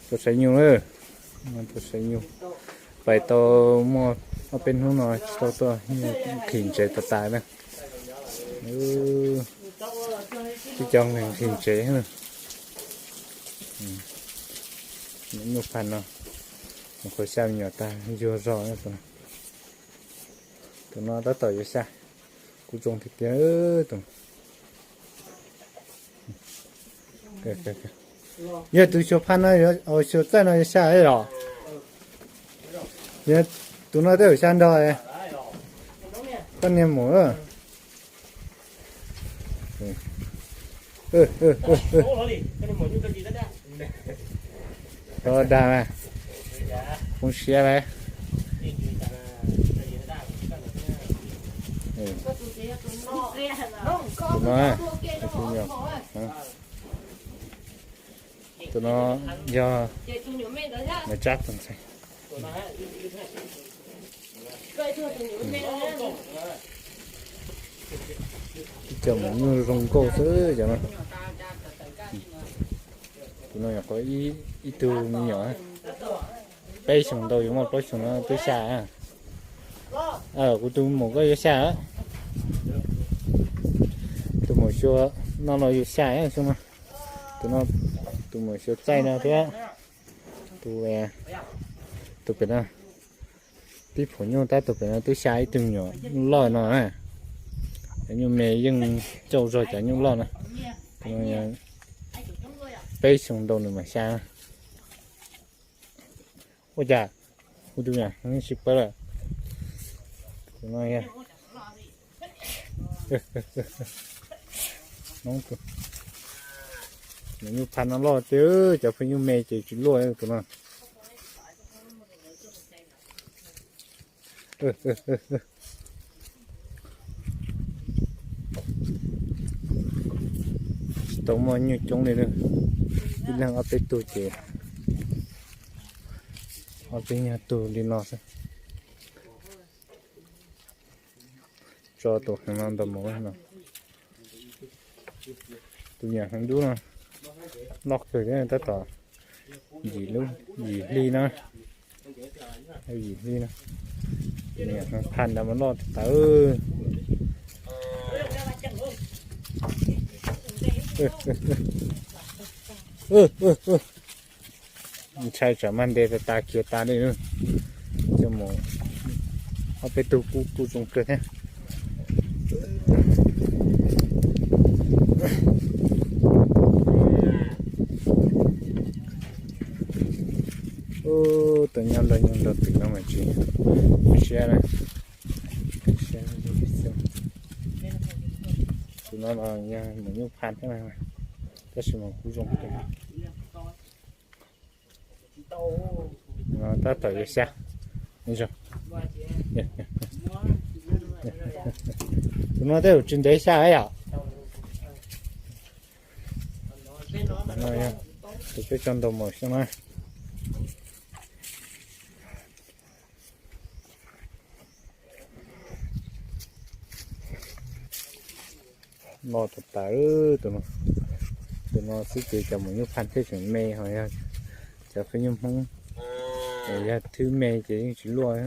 Tuaj saib nyuj, tuaj saib nyuj. Pais tau muaj ob peb hnub no tsis tau tuaj, nyuj nqhis ntsev tas tas na. Tib co nqhis ntsev. Nyuj phaj no, mus qhov xya me nyuam tag yuag zog. Tus no tab tom yuav xya, kuv zoo tiag tiag tus. Yog tus xyuas phaj no, xyuas txaij no yuav xya los? Tus no twb yuav xya nrog koj niag mus. Dag, poob siab lawm. Tus no, tus no yog Maiv Tsab tus ntxhais. Ib co maum nyuj zoo nkauj xwb cov no. Tus no nyuam qhuav ib tug me nyuam, peb xyoos ntau yuav muaj plaub xyoos no twb xya. Kuv tus maum koj yuav xya. Tus maum xyuas no los yuav xya xyoo no. Tus no, tus maum xyuas txaij no thiab. Tus, tus pem no, tib phaum nyuj tab tus pem no twb xya ib tug nyuam loj no na. Cov nyuj me yeej cauj zog cov nyuj loj na. Peb xyoo ntau nws mam xya. Ua cas kuv tus me tsis pawv lawm. Tus no, nyuj phaj no loj tiag, cov pheej nyuj me ces tsis luaj tus no. Tsis tau muaj nyuj coob li, ib leeg ob peb tug ces ob peb nyuag tug li no xwb. Tso tus heev no ntau mus no. Tus niam heev dub no, loj kawg thiab, tab tom yim lub, yim hli na, yim hli na. Tus niam heev phaj ntawd mas loj tas tas. Ntshai tsam mag ntes tas tas kiag tas li. Coj mus ob peb tug kuj kuj zoo kawg thiab. Tus nyob nrog nyuj nrog twm no mas tsis siab na. Tus no yog maum nyuj phaj thiab, tab sis mas kuj zoo kawg. Tab tom yuav xya. Tus no tej zaum tsis ntev xya yom. Tus peb tso ntau mus xyoo na. Loj tas tas. Tus no, tus no xwb ces cov maum nyuj phaj thiaj tseem me, ho yog cov pheej nyuj Hmoob, yog thwb me ces yeej tsis luaj.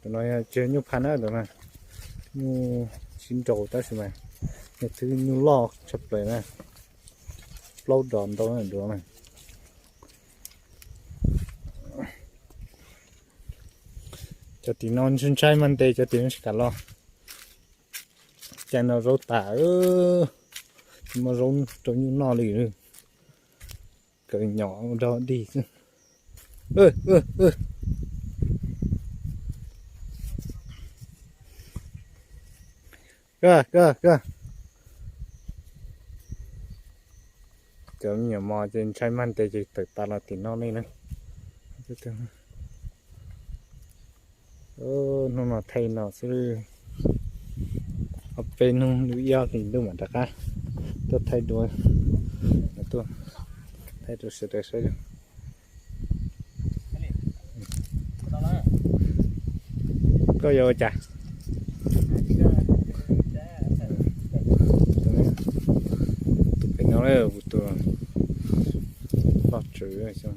Tus no yog tsis yog nyuj phaj na, tus no nyuj sib nraus tab sis mas yog thwb nyuj loj tshaj plaws na, plaub dos ntau na duav na. Cov tim no ntshai ntshai mag ntes, cov tim no tsis kam los. Cov no zaub tas, tsis muaj zaub rau nyuj noj li. Kaw nyom ua dog dig xwb. Kawg kawg kawg. Cov me nyuam mos ces ntshai mag ntes ces tawm tas los tim no li na. Hnub no thaij no xwb, ob peb hnub lub ib ob hlis ntuj mam rov qab tuaj thaij dua, tuaj thaij rau sawv daws saib. Koj yuav ua cas? Tus pem no kuv tus loj tswv xyoo.